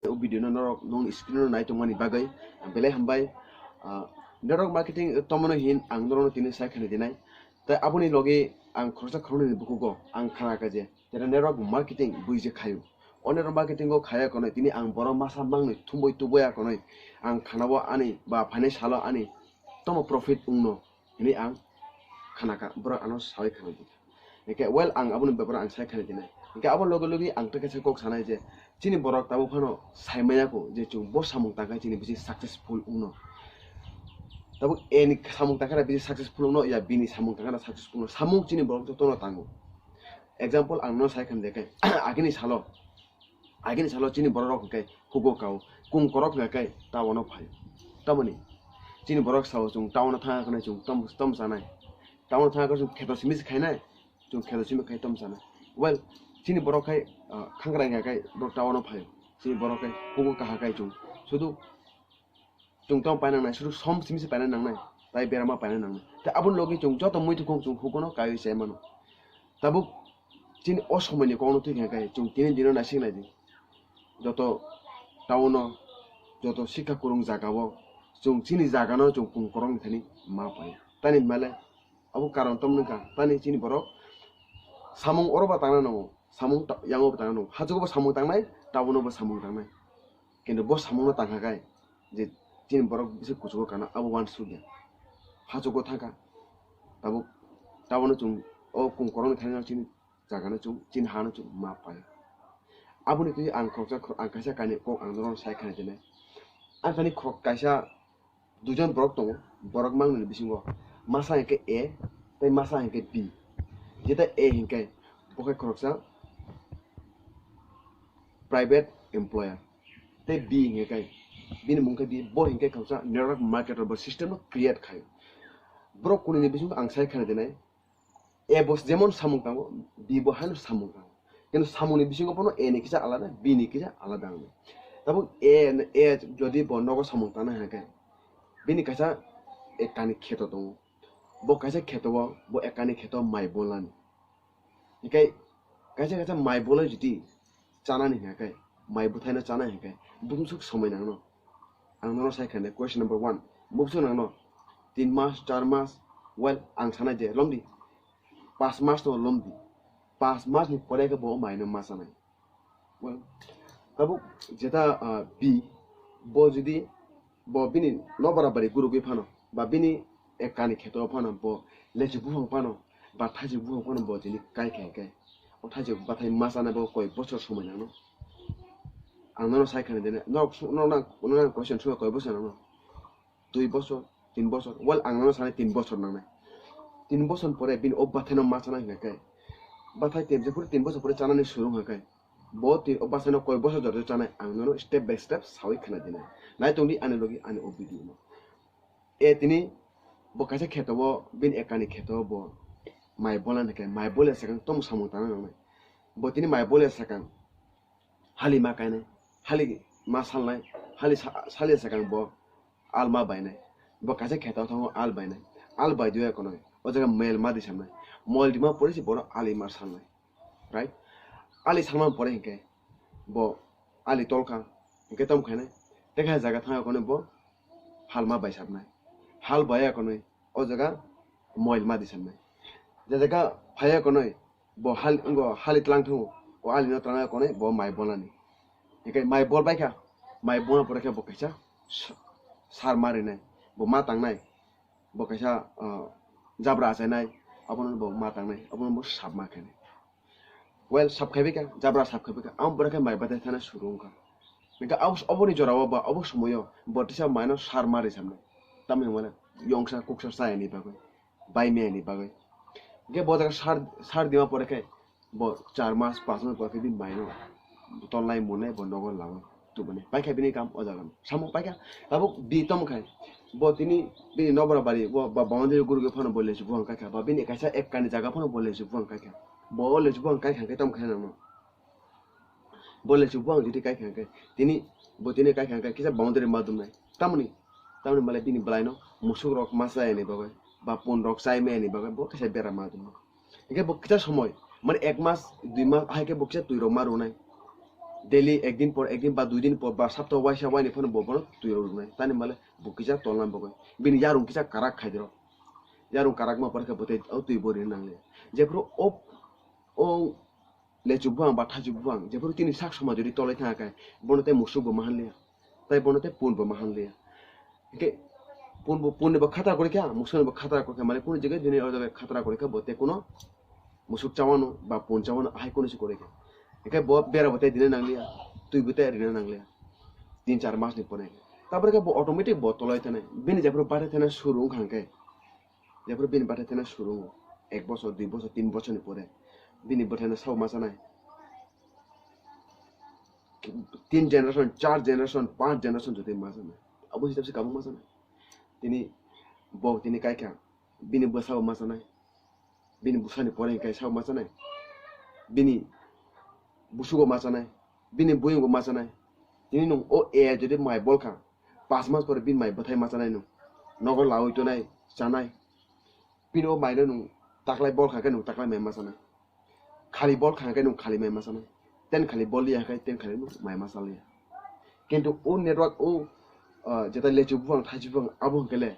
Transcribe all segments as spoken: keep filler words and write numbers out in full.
O video no norok nong screen no nai tongmani bagwi ang belai hambai. Ah, network marketing tomono hin ang norokno tini sai khani dinai. Tai aboni logi ang khoroksa khoroknwi ni bukugo ang khana kha je, jeta network marketing bui je khaio. O network marketing o khaya konwi tini ang borok masa mangni thumbui tubui ya konwi ang khana o ani ba phainai salo ani tomo profit wngno hinwi ang khana kha, borok ano sawi khana di. Hingke well ang aboni beparo ang sai khani dinai. Hingke abo logi logi ang tei kaisa kok sanai je chini borok tabuk phano sai maya kho je chwng bo samung tangkha chini bisi successful wngno. Tabuk A ni samung tangkha bisi successful wngno ya B ni samung tangkha successful wngno. Samung chini borok jotono tango. Example ang no sai khani de khe agini salo Agini salo chini borok rok hwnkhe hugo kao, kung korok hwnkhe kai town o phaio. Tamoni chini borok sao chwng town o thangkha khe chwng tom, tom chanai. Town o thangkha khe chwng kheto simi se khainai, chwng kheto simi khai tom chanai. Well, chini borok khai, ah, khangrai hwnkhe kai borok town o phaio. Chini borok khai hugo kaha kai chwng. Sudu chwng tamo paina nangnai, sudu som simi se paina nangnai, tai berama paina nangnai. Tai aboni logi chwng joto muitu kung chwng hugono kaiwi chai mano. Tabuk chini o somoini kokno twi kha khe chwng tini dino naisik nai di. Joto town o, joto sikha kwrwng jaga o chwng chini jaga no chwng kung korokni thani ma pai. Tani hwnmale abo karon tamo wngkha, tani chini borok samung oro ba tangna nango, samung ta-, yango bo tangna nango, hachugo bo samung tangnai, town o bo samung tangnai. Kintu bo samungno tangkha khe je chini borok bisi kuchugo kana abo uansukya. Hachugo thangkha. Tabuk, tabukno chwng o kung korokni thani chini jagano chwng, chini hano chwng ma pai. Aboni twi ang khoroksa, ang kaisa kainwi kok ang norokno sai khna dinai. Ang thani khorok kaisa duijon borok tongo, borok mangnani bisingo masa hinkhe A tei masa hinkhe B. Jeta A hinkhe bo khe khoroksa private employer. Tei B hinkhe kai, bini mung khe B, bo hinkhe khoroksa network market o bo system no create khai. Borok kunini bisingo ang sai khna dinai, A bo jemon samung tango, B bo haino samung tango. Kintu samungni bisingo bono A ni kisa alada, B ni kisa alada wngnai. Tabuk A, A jodi bo nogo samung tangna hwnkhe, bini kaisa ekani kheto tongo. Bo kaisa kheto o, bo ekani kheto mai bolani. Hinkhe kaisa kaisa mai bolai jodi chanani hwnkhe, mai bwthaino chana hwnkhe, bumsuk somoi nangno. Ang nono sai khane, question number one, bumsuk nangno tin mas, char mas, well, ang sana je, lomdi, pas mas no lomdi, pas mas ni pore khe bo mai no ma chanai. Well, tabuk jeta, ah, B, bo jodi bo bini nokbar bari gurugwi phano, ba bini ekani kheto phano, bo lechi buphang phano, ba thachi buphang phano bo tini kai khai khe, o thachi bathai ma chana bo koi bochor somoi nangno. Ang nono sai khani dene, nok su-, nok nang, nok nang question sua koi bochor nangno? Dui bochor, tin bochor. Well, ang nono sanai tin bochor nangnai. Tin bochor pore bini o bathaino ma chana hwnkhe, bathai tin, jephuru tin bochor pore chanani suru hwnkhe, bo tin, o bathaino koi bochor jorjo chanai, ang nono step by step sawi khna dinai. Nai tongdi ani logi ani o video no. A tini bo kaisa kheto o, bini ekani kheto o bo mai bola hwnkhe, mai bola sakang tamo samung tangna nangnai. Bo tini mai bola sakang hali ma kainai, hali ma salnai, hali sa-, sali sakang bo al ma bainai. Bo kaisa kheto thango al bainai. Al bai dui ekonoi. O jaga mel ma di samnai. Mol dima pore se bono ali ma salnai. Right? Ali salma pore hinkhe bo ali tolkha. Hinkhe tamo khainai. Tei khe jaga thang ekonoi bo hal ma bai sabnai. Hal bai ekonoi. O jaga moil ma di samnai. Je jaga phai ekonoi. Bo hal, wngkha hali tlang thango, o hali no tlang ya konwi bo mai bolnani. Hinkhe mai bol bai kha, mai bolna pore khe bo kaisa sa-, sar ma rinai, bo ma tangnai, bo kaisa, ah, jabra achainai, abono bo ma tangnai, abono bo sap ma khainai. Well, sap khai bai kha, jabra sap khai bai kha, amo pore khe mai bathai thana suru wngkha. Hinkhe abo, oboni jora o ba, obo somoio bo tisa mai no sar ma ri samnai. Tamni hwnmale yongsa kuksa chayani bagwi. Bai maya ni bagwi. Hinkhe bo jaga sar, sar dima pore khe bo char mas, panch mas pore khe bini mai no tolnai, mwnai, bo nogo lago tubunai. Paikha bini kam o jaga no. Samung paikha, tabuk bi tamo khai. Bo tini bini nokbar bari, bo ba boundary gurugwi phano bo lechi buphang kaikha. Ba bini kaisa ekka ni jaga phano bo lechi buphang kaikha. Bo o lechi buphang kaikha khe tamo khai nang no. Bo lechi buphang jodi kaikha khe, tini, bo tini kaikha khe kisa boundary ma dumnai. Tamoni, tamoni male bini bwlai no musuk rok ma chayani bagwi, ba pun rok chai mayani bagwi bo kisa bera ma dumnai. Hinkhe bo kisa somoi, mane ek mas, dui mas, ahai khe bo kisa twi rok ma rwnai. Daily ekdin por ekdin ba dui din por ba sapta waisa waini phano bo bono twi rok rwnai. Tani male bo kisa tolna bagwi. Bini yarung kisa karak khai diro. Yarung karak ma porkhe bo tei o twi bo rin nangliya. Jephuru o, o lechu buphang ba thachu buphang, jephuru tini sak soma jodi tolai thangkhe bono tei musuk bo mahanliya. Tai bono tei pun bo mahanliya. Hingke pun bo, pun ni bo khatra korikha, musuk ni bo khatra korikha, mane kunu jagao dini o jaga khatra korikha bo tei kuno musuk chawano ba pun chawano ahai kunu se korikha. Hingke bo bera bo tei dina nangliya, twi bo tei rina nangliya. Tin char mas ni pore. Tabore khe bo automatic bo tolai thani. Bini jephuru bathai thani suru wngkha hingke. Jephuru bini bathai thani suru wngo. Ek bochor, dui bochor, tin bochor ni pore. Bini bathai no sabo ma chanai. Tin generation, char generation, panch generation jotoi ma chanai. Abo hisab se kabuk ma chanai. Tini bo tini kaikha. Bini bwsabo ma chanai. Bini bwsani pore hingke sabo ma chanai. Bini busugo ma chanai. Bini buyungbo ma chanai. Tini nung o A I jodi mai bolkha, pas mas pore bini mai bwthai ma chanai nung. Nogo lawi tonai, chanai. Bini o mai no nung taklai bolkha khe nung taklai mai ma chanai. Khali bolkha khe nung khali mai ma chanai. Ten khali bolliya khe ten khali nung mai ma chanai. Kintu o network o, ah, jeta lechu buphang, thachu buphang, abo hwnkhe le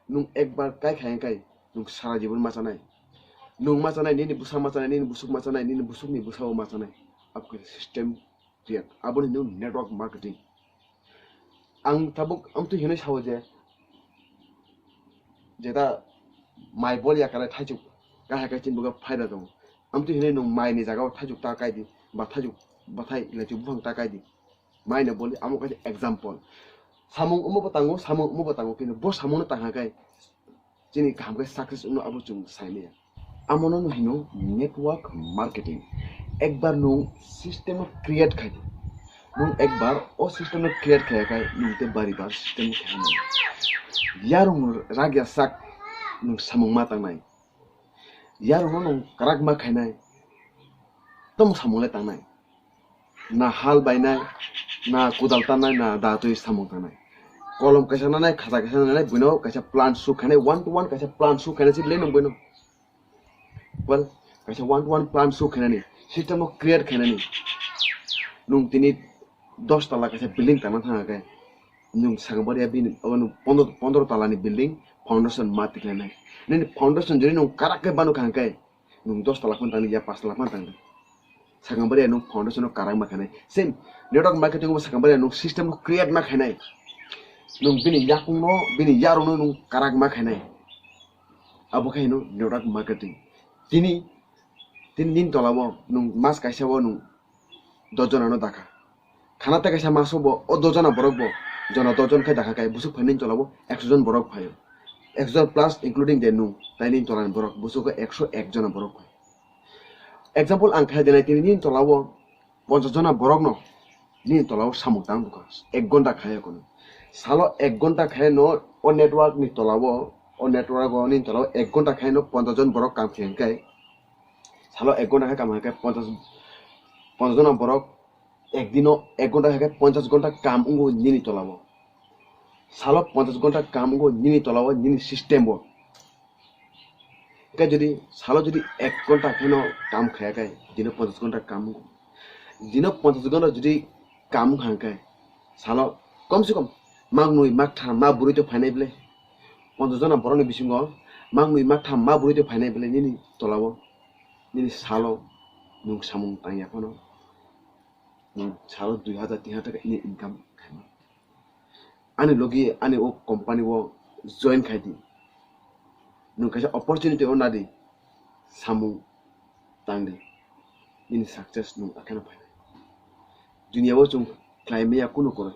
nung ekbar kai khai khai nung sara jibon ma chanai. Nung ma chanai, nini bwsa ma chanai, nini busuk ma chanai, nini busukni bwsao ma chanai. Abo khe system create. Aboni nung network marketing. Ang tabuk amtwi hinwi sao je, jeta mai bol yakare thaichuk, kahai kai chinbuga phaida tongo. Amtwi hinwi nung mai ni jagao thaichuk ta kai di, ba thaichuk, bathai lechu buphang ta kai di. Mai no boli, amo kaisa example. Samung omo bo tango, samung omo bo tango, kintu bo samung no tangha kai chini kaham khe success wngno abo chwng sai maya. Amo no hino network marketing. Ekbar nung system no create khai di. Nung ekbar o system no create khai khai nung te bari bar system no khai mano. Yarung ragya sak nung samung ma tangnai. Yarung no nung karak ma khainai. Tamo samung le tangnai. Na hal bainai, na kudal tanai, na da twi samung tanai. Kolom kaisa nanai, khata kaisa nanai, buino kaisa plan su khainai, one to one kaisa plan su khainai si le nung buino. Well, kaisa one to one plan su khainani, system no create khainani. Nung tini dos tala kaisa building tangna thang khe, nung sakang bari bini, obo nung pondro, pondro tala ni building foundation ma tikhlainai. Nini foundation jodi nung karak khe banu kha khe, nung dos tala phano tangdi ya, pas tala phano tangdi. Sakang bari nung foundation no karak ma khainai. Same, network marketing bo sakang bari nung system no create ma khainai. Nung bini yakung no, bini yarung no nung karak ma khainai. Abo khe hino network marketing. Tini, tini nini tola o nung mas kaisa o nung dos jona no dakha. Khana tei kaisa maso bo o dos jona borok bo jona dos jon khai dakha kai busuk phai nini tola o ekso jon borok phaio. Ekso jon plus including de nung tai nini tola ni borok busuk o ekso ek jona borok phai. Example ang khai dinai tini nini tola o ponchas jona borok no nini tola o samung tang bukha ek gonta khai kono. Salo ek gonta khai no o network ni tola o, o network o nini tola o ek gonta khai no ponchas jon borok kam khe hingkai. Salo ek gonta khai kam hingkai ponchas, ponchas jona borok ek dino ek gonta khai ponchas gonta kam wngo nini tola o. Salo ponchas gonta kam wngo nini tola o, nini system o. Hingke jodi salo jodi ek gonta kheno kam khaya khe, dino ponchas gonta kam wngo. Dino ponchas gonta jodi kam wngkha hingke, salo kom se kom mak nui mak tham ma bwrwi to phainai bwle. Ponchas jona borokni bisingo mak nui mak tham ma bwrwi to phainai bwle nini tola o, nini salo nung samung tangya phano. Nung salo dui hazar tin hazar taka nini income khaima. Ani logi ani o company o join khai di. Nung kaisa opportunity o nadi samung tang di. Nini success nung akheno phainai. Dunia o chwng khlai maya kunu koroi.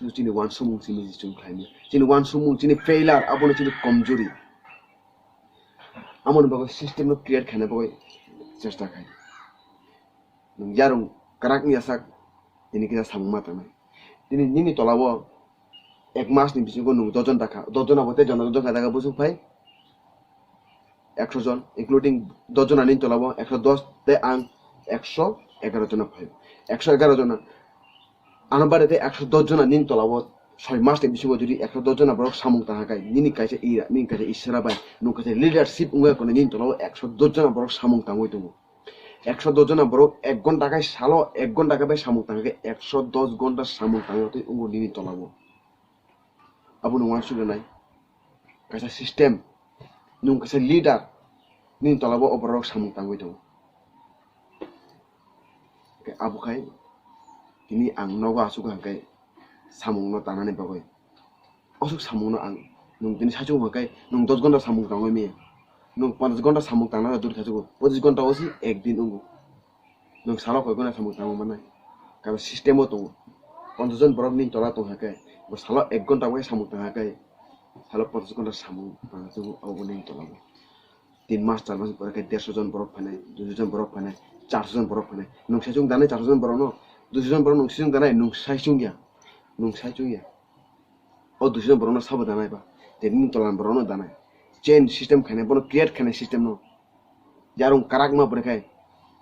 Nung chini wansukmung simi chwng khlai maya. Chini wansukmung chini failure abono chini komjuri. Amoni bagwi system no create khaina bagwi chesta khai. Nung yarung karak ni yasak tini kisa samung ma tangnai. Tini nini tola o ek mas ni bisingo nung dojon dakha, dojon abo tei jona dojon kha dakha busuk phai ekso jon, including dojon ani tola o ekso dos tei ang ekso egaro jona phai. Ekso egaro jona. Ano bare tei ekso dos jona nini tola o soi mas ni bisingo jodi ekso dos jona borok samung tangha kai, nini kaisa ira, nini kaisa isara bai, nung kaisa leadership wngwi kono nini tola o ekso dos jona borok samung tangwi tongo. Ekso dos jona borok ek gonta khe salo ek gonta khe bai samung tang khe ekso dos gonta samung tangwi twi wngo nini tola o. Abono uansuk nai kaisa system, nwng kaisa leader, nini tola o borok samung tangwi tongo. Abo khai tini ang nogo asuk hwnkhe samungno tanani bagwi. Aswk samungno ang, nwng tini saichung hwnkhe nwng dos gonta samung tangwi manya. Nwng ponchas gonta samung tangna duri khachugo, pochis gonta o si ek din wngo. Nwng salo koi gonta samung tangwi mannai? Karon system o tongo. Ponchas jon borok nini tola tong hwnkhe, bo salo ek gonta bai samung tang hwnkhe, salo ponchas gonta samung tang hwnkhe abo nini tola o. Tin mas, char mas pore khe derso jon borok phainai, duiso jon borok phainai, charso jon borok phainai. Nwng saichung danai charso jon borokno, duiso jon borok nwng saichung danai, nwng saichung ya, nwng saichung ya. O duiso jon borokno sabo danai ba, tei nini tola ni borokno danai. Chain system khainai, bono create khainai system no. Yarung karak ma bwrwi khai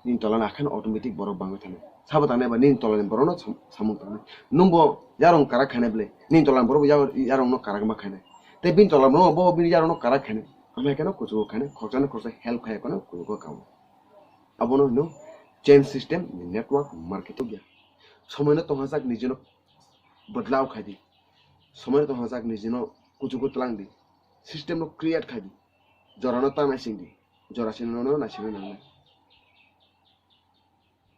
nini tola ni akheno automatic borok bangwi thanai. Sabo tangnai ba nini tola ni borok no sam-, samung tangnai. Nwng bo yarung karak khainai bwle, nini tola ni borok bo ya-, yarung no karak ma khainai. Tei bini tola ni borok bo bini yarung no karak khainai. Amai kheno kuchugo khainai, khoroksa no khoroksa help khai kheno kuchugo kao. Abono hino chain system ni network marketing ya. Somoi no tongha sak nijino bodlao khai di. Somoi no tongha sak nijino kuchugo tlang di. System no create khai di. Jora no ta naising di. Jora sino no naisingwi nangnai.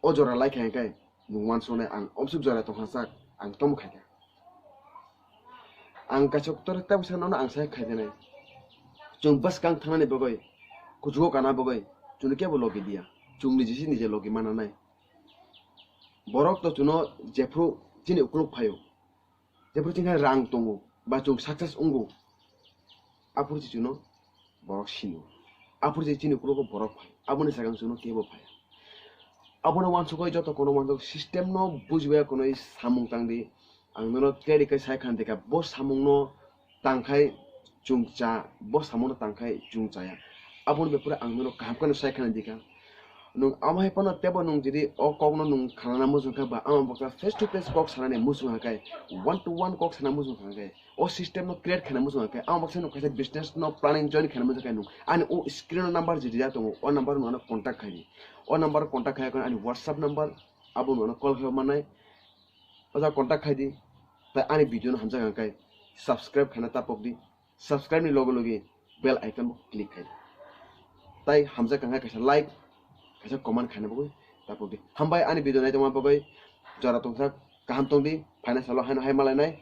O jora lai khai khe nwng uansuknai ang omsuk jora tongha sak ang tomo khai kha. Ang kaisa kotor tei bwsano ang sai khai denai. Chwng bwskang thangnani bagwi, kuchugo kana bagwi, chwngno kebo logi diya. Chwng niji se niji logi mananai. Borok to chwngno jephru chini ukuluk phaio. Jephru chini rang tongo, ba chwng success wngo. Aphuru se chwngno borok sino. Aphuru se chini ukulogo borok phai. Aboni sakang chwngno kebo phai. Abono uansukwi joto kono uansuk system no bujibai kono samung tangdi. Ang nono clearly khe sai khan dikha, bo samungno tangkhai chwng cha, bo samungno tangkhai chwng chaya. Aboni bepore ang nono kaham kheno sai khana dikha. Nwng amo hai phano tebo nwng jodi o kokno nwng khanana muchung kha ba ama boksa face to face kok sanani muchung kha khe, one to one kok sana muchung kha khe, o system no create khaina muchung kha khe, ama boksa nwng kaisa business no planning join khaina muchung kha khe nwng ani o screen o number je rijak tongo, o number nwng ano contact khai di. O number o contact khai ani WhatsApp number abo nwng ano call khai mannai. O jaga contact khai di, tai ani video no hamjak hwnkhe subscribe khaina tapok di, subscribe ni loge loge bell icon bo click khai di. Tai hamjak hwnkhe kaisa like, kaisa comment khaina bagwi tapok di. Hambai ani video naitongma bagwi, jora tongthak, kaham tong di, phaina salo haino hai malainai.